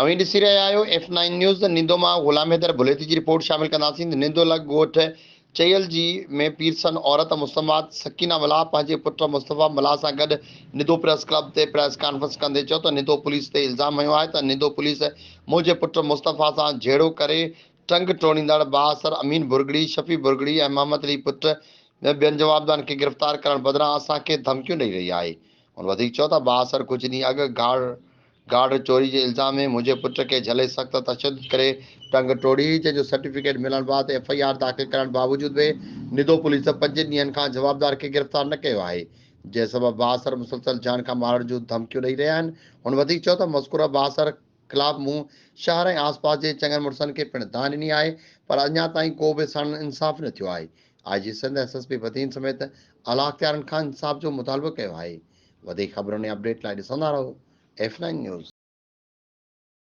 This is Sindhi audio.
اوهين ڏسي رهيا آهيو ايف نائين نيوز نندو مان غلام حيدر ڀليتي جي رپورٽ شامل ڪنداسين ته نندو لڳ ڳوٺ چيل جي ۾ پيرسن عورت مسمات سڪينه ملاح پنهنجي پٽ مصطفيٰ ملاح سان گڏ نندو پريس ڪلب تي پريس ڪانفرنس ڪندي چيو ته نندو پوليس تي الزام هنيو آهي ته نندو پوليس منهنجي پٽ مصطفيٰ سان جهيڙو ڪري ٽنگ ٽوڙيندڙ بااثر امين ڀرڳڙي، شفيع ڀرڳڙي ۽ محمد علي پٽ ٻين جوابدارن کي گرفتار ڪرڻ بدران اسان کي ڌمڪيون ڏئي رهي آهي. هن وڌيڪ چيو ته بااثر ڪجهه ڏينهن اڳ گاڙ گارڊ چوري جي الزام ۾ منهنجي پٽ کي جهلي سخت تشدد ڪري ٽنگ ٽوڙي، جنهن جو سرٽيفڪيٽ ملڻ بعد ايف I R داخل ڪرڻ باوجود به ندو پوليس پنجن ڏينهن کان جوابدار کي گرفتار نه ڪيو آهي، جنهن سبب بااثر مسلسل جان کان مارڻ جون ڌمڪيون ڏئي رهيا آهن. هن وڌيڪ چيو ته مذڪوره بااثر خلاف مون شهر ۽ آس پاس جي چڱن مڙسن کي پڻ دانهن ڏني آهي پر اڃا تائين ڪو به ساڻن انصاف نه ٿيو آهي. I G Sindh, S S P Badin سميت اعليٰ اختيارن کان انصاف جو مطالبو ڪيو آهي. وڌيڪ خبرن ۽ اپڊيٽ لاء ڏسندا رهو ايف نائين نيوز.